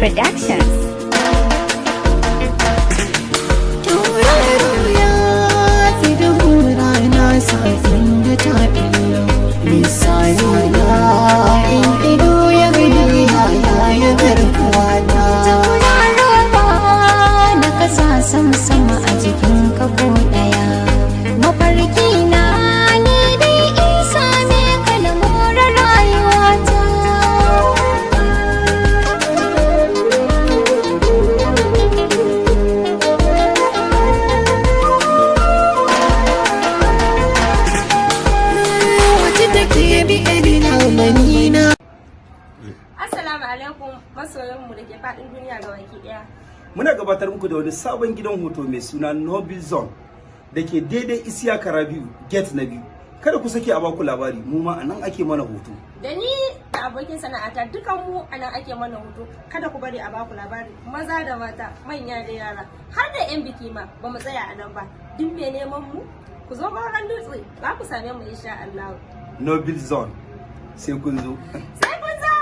Productions. Tauraro ya fi duhu rana sa'in da ta billo. Misali na in ido ya gani ya ya garkuwa na. Tauraro ba na kasa sama sama a jikin ka ko daya. Mafarki na ne dai in same ka na more rayuwata. Wacce take bi irin amani na. Assalamu alaikum masoyanmu da ke faɗin duniya ga baki ɗaya. Muna gabatar muku da wani sabon gidan hoto mai suna Noble Zone da ke daidai Isiyaka Rabiu Gate na 2. Kada ku sake a baku labari, mu ma anan ake mana hoto. Da ni da abokin sana'ata dukan mu anan ake mana hoto. Kada ku bari a baku labari, maza da mata, manya da yara, har da 'yan biki ma ba mu tsaya a nan ba. Duk mai neman mu, ku zo Goron Dutse za ku same mu insha Allah. Noble Zone, sai kun zo. Sai kun zo!